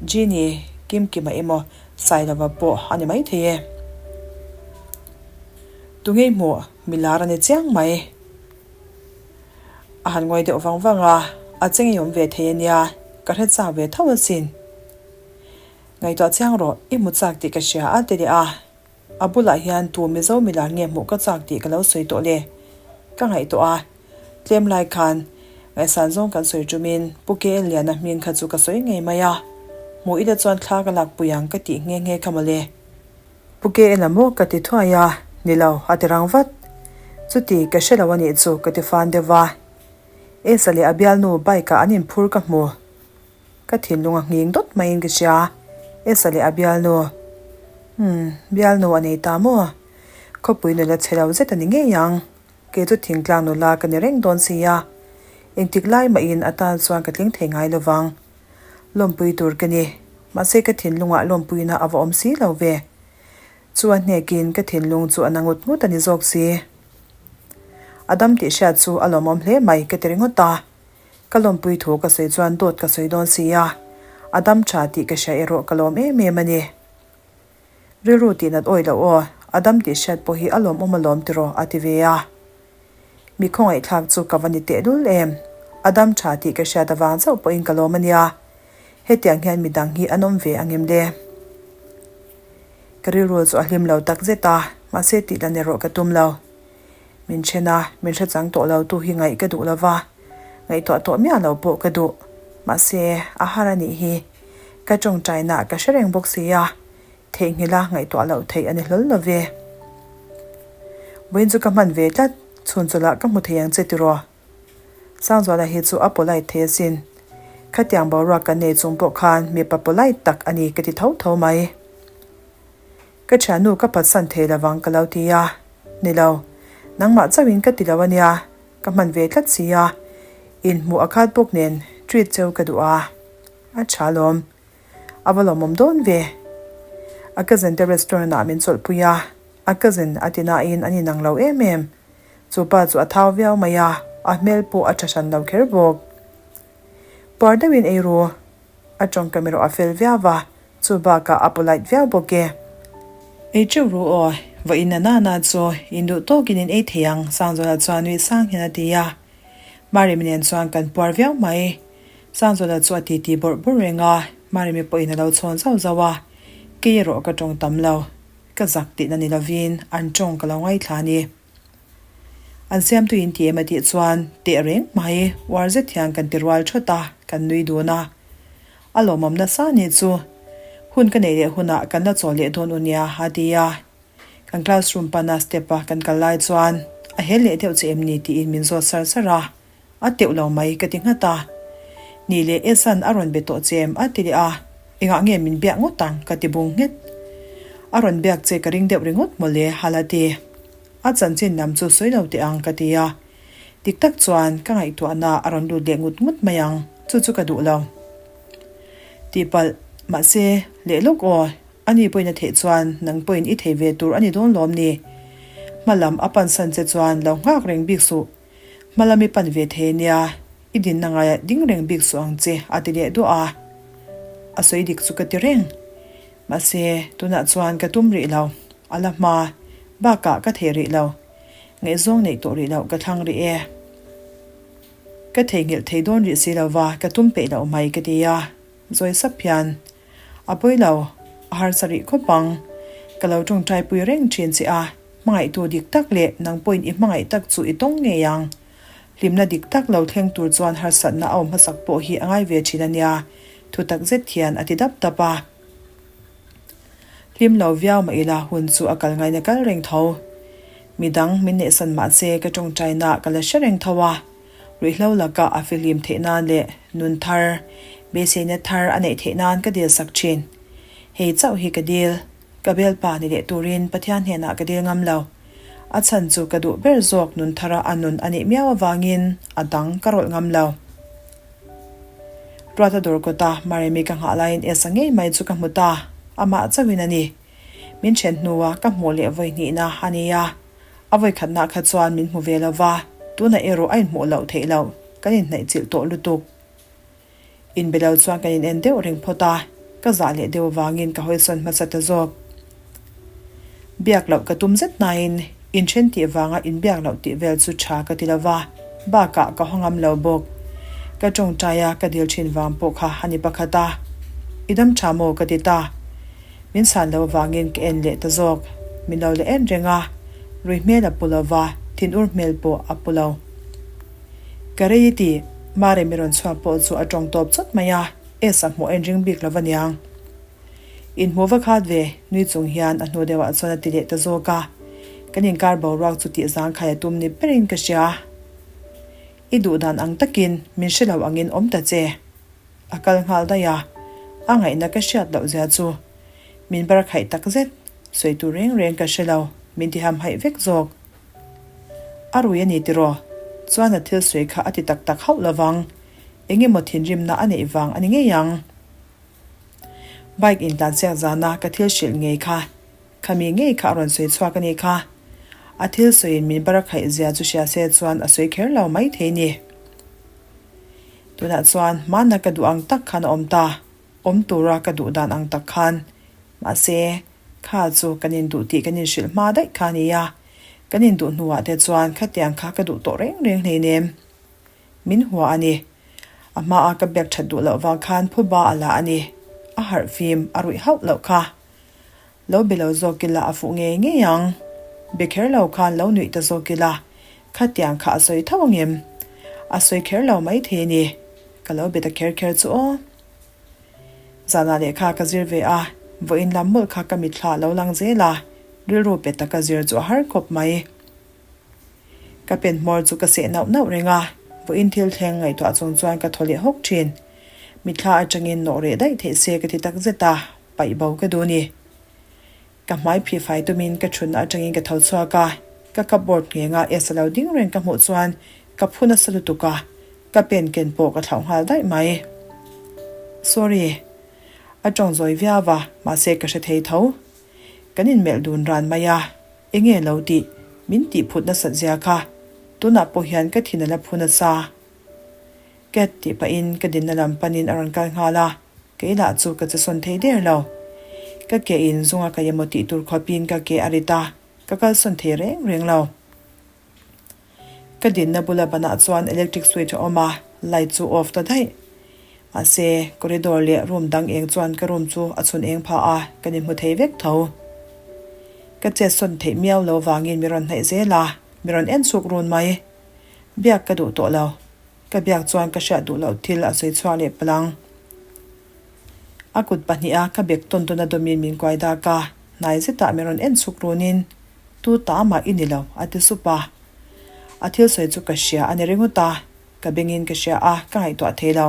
Genie, Kimkima emaw Sailova pawh a ni maithei e. Tu ngei hmuh, mi lar a ni chiang mai. A han ngawi deuh vang vang a, a che ngei awm ve thei a nia, ka hre chak ve tho asin. Ngaihtuah chiang rawh, i hmu chak tih ka hria a ti leh a. A bulah hian tu Mizo milar nge hmuh ka chak tih ka lo sawi tawh le. Ka ngaihtuah a, tlem lai khan ngaihsan zawng kan sawi ṭumin Pu KL Liana hming kha chu ka sawi ngei mai a, hmuh ila chuan thla ka lakpui ang ka tih nghe nghe kha mawle. Pu KL a maw ka ti thuai a, ni lo a ti rang vat. Chuti ka hre lo a nih chu ka ti fan deuh va. Esa leh a bialnu bike ah an inphur ka hmu. Ka thinlung a nghing dawt maiin ka hria. Esa leh a bialnu. Umm, bialnu a nei ta maw? Khawpui nula chhe lo zet a ni ngei ang. Kei chu thingtlang nula ka ni reng dawn si a. Engtik lai mahin a tan chuan ka tling thei ngai lovang. Lawmpui tur ka ni. Mahse ka thinlungah lawmpuina a va awm si lo ve. Chu a hnekin ka thinlung chu a na ngut ngut a ni zawk si. A dam tih hriat chu a lawmawm hle mai ka ti ringawt a. Ka lawmpui thu ka sawi chuan dawt ka sawi dawn si a, a dam tha tih ka hria erawh ka lawm em em a ni. Rilru tih nat awih loh aw, a dam tih hriat pawh hi a lawmawm alawm tiraw a ti ve a. Mi khawngaihthlak chu ka va ni tehlul em, a dam tha tih ka hriat avang chauh pawhin ka lawm a nia, hetiang hian midang hi an awm ve ang em le? Ka rilru chu a hlim lo takzet a, mahse tih lan erawh ka tum lo. Min then a, min hre chang tawh lo tu hi ngaih ka duh lo va, ngaihtuah tawh miah lo pawh ka duh. Mahse, a har a nih hi. Ka tawngtaina ka hre reng bawk si a, theihnghilh a ngaihtuah loh theih a ni hlawl lo ve. Vawiin chu ka hman ve tlat, chhun chawlhah ka hmu thei ang che tiraw? Sangzuala hi chu a polite thei asin. Khatiang boruak kan nei chung pawh khan mipa polite tak a ni ka ti tho tho mai. Ka thiannu ka phatsan thei lovang ka lo ti a, Ni lo, nangmah chauhin ka ti lo a nia, ka hman ve tlat si a, inhmuh a khat bawk nen treat cheu ka duh a, a tha lawm. A va lawmawm dawn ve. A cousin te restaurant ah min chawlhpui a, a cousin a ti nain an inang lo em em. Chu pa chu a thau viau mai a, a hmel pawh a tha hran lo kher bawk. Puar deuhin ei ru. A tawngkam erawh a fel viau va, chu bakah a polite viau bawk e. Ei teuh ru aw, va in na nana chu in duh tawkin in ei thei ang, Sangzuala chuan nui sang hian a ti a. Maremi nen chuan kan puar viau mai. Sangzuala chu a titi bawrh bawrh reng a, Maremi pawhin a lo chhawn zauh zauh a. Kei erawh ka tawng tam lo. Ka zak tihna ni lovin an tawng ka lo ngaithla a ni. An siamtu in ti em a tih chuan teh reng mai uar zet hian kan ti rual thawt a, kan nui dun a. A lawmawm nasa nih chu hun ka neih leh hunah kan la chawl leh dawn u nia a ti a. Kan classroom pana step a kan kal lai chuan a hel leh deuh che em ni tiin min zawt sar sar a. A teuh lo mai ka ti nghat a. Ni leh Esan a rawn be tawh che em a ti leh a, engah nge min biak ngawt ang ka ti bung nghet. A rawn biak che ka ring deuh ringawt mawle hal a ti. A chanchin lam chu sawi lo teh ang ka ti a. Dik tak chuan ka ngaihtuahna a rawn lut leh ngut ngut mai ang, chu chu ka duh lo. Tihpalh, mahse, leh lawk aw, ani pawhin a theih chuan nang pawhin i thei ve tur a ni dawn lawm ni? Hmalam a pansan che chuan lo nghak reng bik suh. Hmalam i pan ve thei nia, i dinna ngaiah ding reng bik suh ang che a ti leh duah a. A sawi dik chu ka ti reng. Mahse, tunah chuan ka tum rih lo. A la hma. Bakah ka thei rih lo. Ngaihzawng neih tawh rih loh ka thlang rih e. Ka theihnghilh thei dawn rih si lova ka tum peih loh mai ka ti a. Zawi sap hian, A pawi lo, a harsa rih khawp ang. Ka lo tawngtai pui reng thin che a, hmangaihtu dik tak leh nang pawhin i hmangaih tak chu i tawng ngei ang. Hlimna dik tak lo thleng tur chuan harsatna a awm hmasak pawh hi a ngai ve thin a nia, thu tak zet hian a ti dap dap a. Hlim lo viau mah ila hun chu a kal ngaina kal reng tho. Midang min neihsan mahse ka tawngtaina ka la hre reng tho a. Ruihhlo laka a fihlim theih nan leh nun thar, beiseina thar a neih theih nan ka dil sak thin. Hei chauh hi ka dil. Ka bialpa ni leh turin Pathian hnenah ka dil ngam lo. A chhan chu ka duh ber zawk nun thara a nun a nih miau avangin a dang ka rawlh ngam lo. Ruata dawr kawta Maremi ka nghah laiin Esa ngei mai chu ka hmu ta, amah chauhin a ni. Min then hnua ka hmuh leh vawi hnihna a ni a, a vawi khatna kha chuan min hmu ve lo va, tunah erawh a inhmuh loh theih loh, kan inhnaih chilh tawh lutuk. Inbe lo chuan kan in en deuh reng phawt a, ka zah leh deuh vangin ka hawisawn hmasa ta zawk. Biak loh ka tum zet nain inthen tih vanga inbiak loh tih vel chu tha ka ti lo va, bakah ka haw ngam lo bawk. Ka tawngtai a, ka dil thin vang pawh kha a ni pakhat a. I dam tha maw ka ti ta. Min chhan lo vangin ka en leh ta zawk. Min lo la en reng a, rui hmel a pu lo va, thinur hmel pawh a pu lo. Ka rei i ti, Maremi rawn chhuak pawh chu a tawng tawp chawt mai a, Esa hmuh a inring bik lo va niang. Inhmuh va khat ve, nui chung hian a hnu deuhah chuan a ti leh ta zawk a. Kan inkar boruak chu tih zangkhai a tum ni berin ka hria. I duh dan ang takin min hre lo angin awm ta che. A kal nghal daih a, a ngaihna ka hriat loh zia chu min bar khaih tak zet, sawi tur reng reng ka hre lo, min ti hamhaih vek zawk. A rui a ni tiraw? Chuan a thil sawi kha a ti tak tak hauh lovang, eng emaw thinrimna a neih vang a ni ngei ang. Bike intlansiak zana ka thil hrilh ngei kha, khami ngei kha a rawn sawi chhuak a nih kha. A thil sawiin min bar a khaih zia chu hria se chuan a sawi kher lo mai thei ni. Tunah chuan hmana ka duh ang tak khan a awm ta, awm tura ka duh dan ang tak khan. Mahse, kha chu kan induh tih kan inhrilh hma daih kha a ni a, kan induh hnuah te chuan khatiang kha ka duh tawh reng reng hleinem. Min hua a ni. A hmaa ka biak that duh loh vang khan phuba a la a ni. A harh fim a ruih hauh loh kha. Lo be lo zawk ila a fuh ngei ngei ang. Be kher lo khan lo nuih ta zawk ila khatiang kha a sawi tho angem? A sawi kher lo mai thei a ni. Ka lo be ta kher kher chu aw. Zanah lehkha ka zir ve a, vawiin lam mawlh kha ka mitthla a lo lang zel a, rilru pe taka zir chu a har khawp mai. Ka pen hmawr chu ka seh nauh nauh reng a, vawiin thil thleng ngaihtuah chung chuan ka thaw leh hawk thin. Mitthla atangin nawh reh daih theih se ka ti tak zet a, paih bo ka duh ni. Ka hmai phih fai tumin ka thutna atangin ka tho chhuak a, ka cupboard nghenga S a lo ding reng ka hmuh chuan ka phu nasa lutuk a, ka pen ken pawh ka thlauh nghal daih mai. Sorry. A tawng zawi viau a, mahse ka hre thei tho. Kan inmelh dun ran mai a, Enge lo tih? Min tih phut nasat zia kha. Tunah pawh hian ka thin a la phu nasa. Cat tih pahin ka dinna lam panin a rawn kal nghal a, kei lah chu ka che sawn thei der lo. Ka ke in zunga ka emaw tih tur khawpin ka ke a rit a, ka kal sawn thei reng reng lo. Ka dinna bula banah chuan electric switch a awm a, light chu off ta daih. Mahse, corridor leh room dang eng chuan ka room chu a chhun eng pha a, kan inhmu thei vek tho. Ka chet sawn theih miau lo vangin mi rawn hnaih zel a, mi rawn en chhuk run mai. Biak ka duh tawh lo. Ka biak chuan ka hriat duh loh thil a sawi chhuak leh palang. A kut pahniha ka bek tawn tawn a dawmin min kuai dak a, hnai zetah mi rawn en chhuk runin, Tu ta mah i ni lo, a ti sup a. A thil sawi chu ka hria a ni ringawt a, ka bengin ka hria a, ka ngaihtuah thei lo.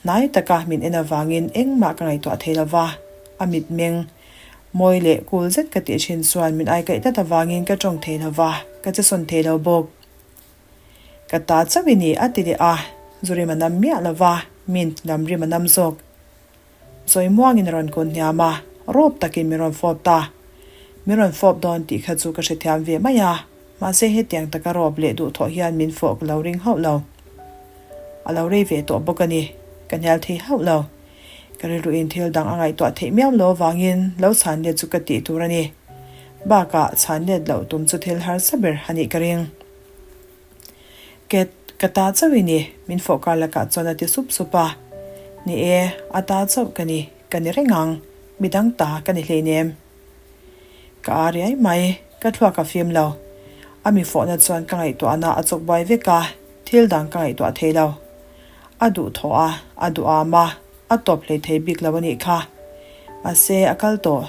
Hnai taka min en avangin engmah ka ngaihtuah thei lo va, a mitmeng mawi leh kul zet ka tih thin chuan min aikaih tlat avangin ka tawng thei lo va, ka che sawn thei lo bawk. Ka ta chauh i ni, a ti leh a, zu rim a nam miah lo va, mint lam rim a nam zawk. Zawi muangin a rawn kun hniam a, rawp takin min rawn fawp ta. Min rawn fawp dawn tih kha chu ka hrethiam ve mai a, mahse hetiang taka rawp leh duhthawh hian min fawh ka lo ring hauh lo. A lo rei ve tawh bawk a ni, ka hnial thei hauh lo. Ka rilruin thil dang a ngaihtuah theih miau lo avangin lo chhan let chu ka tih tur a ni. Bakah chhan let loh tum chu thil harsa ber a nih ka ring. Cat, ka ta chauh i ni, min fawh kar lakah chuan a ti sup sup a. Ni e, a ta chauh ka ni, ka ni reng ang, midang ta ka ni hleinem. Ka a riai mai, ka thluak a fim lo. A mi fawhna chuan ka ngaihtuahna a chawk buai vek a, thil dang ka ngaihtuah thei lo. A duh thawh a, a duh am a, a tawp hlei thei bik lo a nih kha. Mahse, a kal tawh.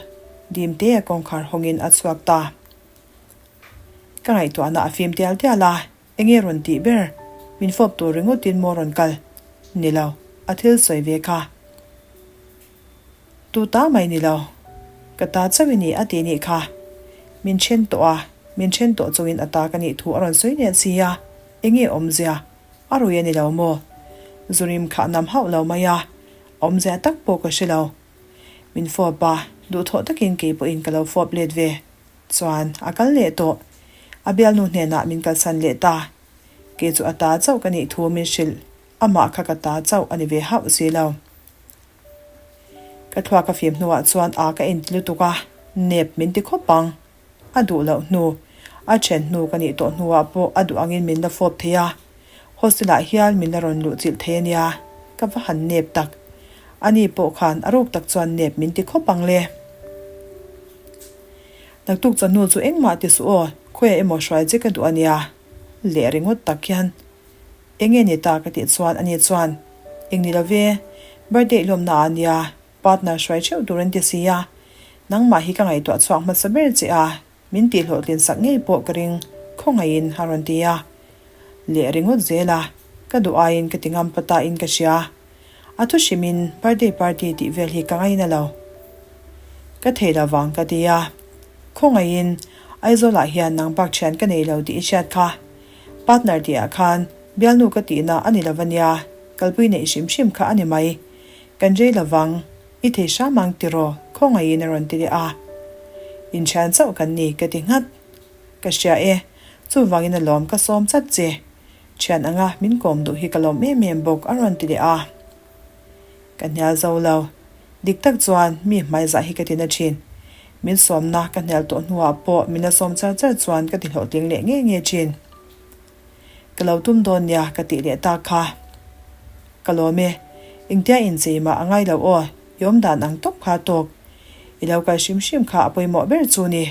Dimte a kawngkhar hawngin a chhuak ta. Ka ngaihtuahna a fim tial tial a, enge rawn tih ber? Min fawp tur ringawtin maw rawn kal? Ni lo, a thil sawi ve kha. Tu ta mai ni lo. Ka ta chauh i ni a ti nih kha. Min then tawh a, min then tawh chungin a ta ka nih thu a rawn sawi leh si a, enge awmzia? A rui a ni lo maw? Zurim kha a nam hauh lo mai a, awmzia tak pawh ka hre lo. Min fawp a, duhthawh takin kei pawhin ka lo fawp let ve. Chuan a kal leh tawh. A bialnu hnenah min kalsan leh ta. Kei chu a ta chauh ka nih thu min hrilh. Amah kha ka ta chauh a ni ve hauh si lo. Ka thluak a fim hnuah chuan a ka inti lutuk a, nep min ti khawp ang. A duh loh hnu, a then hnu ka nih tawh hnuah pawh a duh angin min la fawp thei a, hostel ah hian min la rawn luh chilh thei a nia, ka va han nep tak. Ani pawh khan a ruk tak chuan nep min ti khawp ang le. Naktuk chawhnu chu engmah ti suh aw, khawiah emaw hruai che ka duh a nia, leh ringawt tak hian. Enge ni ta ka tih chuan ani chuan, Eng ni lo ve, birthday lawmna ah nia, partner hruai theuh tur an ti si a, nangmah hi ka ngaihtuah chhuak hmasa ber che a, min tih hlawhtlin sak ngei pawh ka ring khawngaihin a rawn ti a. Leh ringawt zel a, ka duh aiin ka ti ngam pa ta in ka hria. A thu hrimin birthday party tih vel hi ka ngaina lo. Ka thei lo vang ka ti a. Khawngaihin Aizawl ah hian nang bak thian ka nei lo tih i hriat kha. Partner tih ah khan bialnu ka tihna a ni lo va nia, kalpui neih hrim hrim kha a ni mai. Kan rei lo vang, i thei hram ang tiraw khawngaihin a rawn ti leh a. Inthian chauh kan ni ka ti nghat. Ka hria e, chuvangin a lawm ka sawm chat che. Thian anga min kawm duh hi ka lawm em em bawk a rawn ti leh a. Ka hnial zo lo. Dik tak chuan mi hmaizah hi ka ti na thin. Min sawmna ka hnial tawh hnuah pawh min la sawm char char chuan ka ti hlawhtling leh nge nge thin. Ka lo tum dawn nia ka tih leh tak kha. Ka lawm e. Engtia inchei mah a ngai lo aw, i awmdan ang tawp kha tawk. I lo kal hrim hrim kha a pawimawh ber chu ni.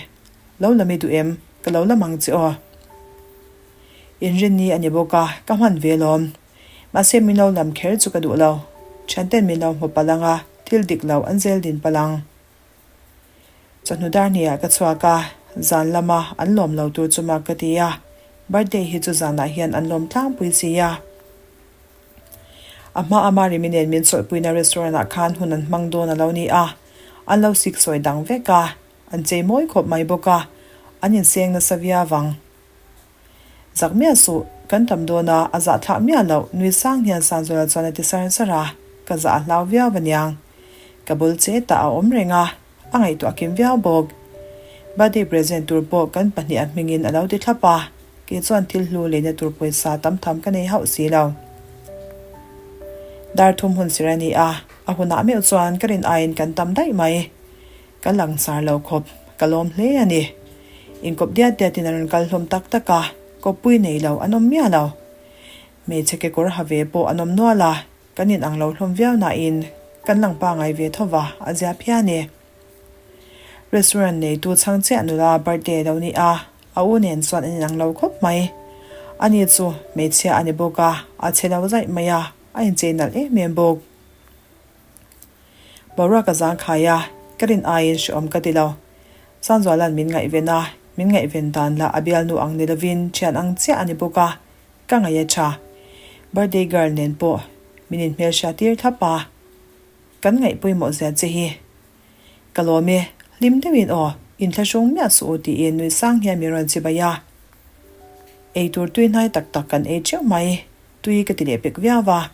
Lo lam i duh em? Ka lo lam ang che aw. Inrinni a ni bawk a, ka hman ve lawm. Mahse min lo lam kher chu ka duh lo. Thianten min lo hmu palh ang a, thil dik lo an zel din palh ang. Chawhnu dar hniah ka chhuak a, zan lama an lawm lo tur chu mak ka ti a, birthday hi chu zanah hian an lawm tlangpui si a. A hma a Marimi nen min chawlhpuina restaurant ah khan hun an hmang dawn a lo ni a, an lo sik sawi dang vek a, an chei mawi khawp mai bawk a, an inseng nasa viau ang. Zak miah suh, kan tam dawn a, a zah thlah miah loh, nui sang hian Sanzawla chuan a ti sar sar a, ka zah a hlau viau aniang. Ka bul che tah a awm reng a, a ngaihtuah kim viau bawk. Birthday present tur pawh kan pahniha hmingin a lo ti thlap a, kei chuan thil hlu leina tur pawisa tam tham ka nei hauh si lo. Dar thum hun sir a ni a, a hunah meuh chuan ka rin aiin kan tam daih mai. Ka langsar lo khawp, ka lawm hle a ni. Inkawp diat diatin an rawn kal hlawm tak tak a, kawppui nei lo an awm miah lo. Hmeichhe kekawr ha ve pawh an awm nual a, kan inang lo hlawm viau nain kan lang pangai ve tho va, a zia phian e. Restaurant neitu chhang chiah nula birthday lo ni a, a u nen chuan an inang lo khawp mai. Ani chu hmeichhia a ni bawk a, a che lo zaih mai a, a inchei nalh em em bawk. Boruak a zangkhai a, ka rin aiin hrehawm ka ti lo. Sanzuala'n min ngaihven a, min ngaihven dan lah a bialnu ang ni lovin thian ang chiah a ni bawk a, ka ngaih a tha. Birthday girl nen pawh min inhmelhria tir thlap a, kan ngaih pawimawh zia che hi. Ka lawm e, hlim deuhin aw, inthlahrung miah suh u tiin nui sang hian min rawn chibai a. Eitur tui hnai tak tak kan ei teuh mai. Tui ka ti leh pek viau va,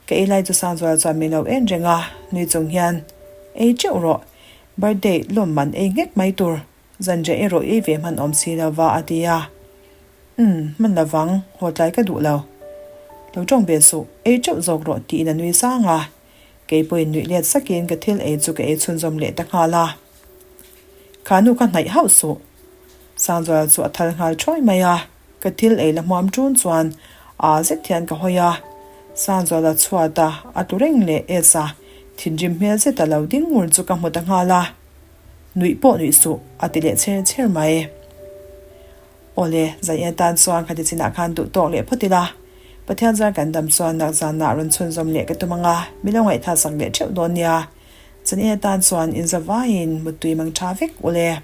ka ei lai chu Sangzuala chuan min lo en reng a, nui chung hian, Ei teuh rawh, birthday lawm man ei nghek mai tur, zanriah erawh ei ve hman awm si lo va a ti a. Umm, hman lo vang, haw tlai ka duh lo. Lo tawng ve suh, ei teuh zawk rawh tiin a nui sang a, kei pawhin nuih let sakin ka thil ei chu ka ei chhunzawm leh ta nghal a. Kha nu kha hnaih hauh suh. Sangzuala chu a thal nghal thuai mai a. Ka thil ei la hmuam ṭun chuan aa zet hian ka hawi a, Sanzuala chhuat a a tlu reng leh es a, thinrim hmel zet a lo ding ngur chu ka hmu ta nghal a, Nuih pawh nuih suh a ti leh chher chher mai. Awle, zan en atan chuan khati chinah khan duh tawk leh phawt ila, Pathian zar kan dam chuan nak zanah rawn chhunzawm leh ka tum ang a, mi lo ngaihtha sak leh ṭheuh dawn nia. Zan en atan chuan inzavaiin muttui mang ṭha vek ule.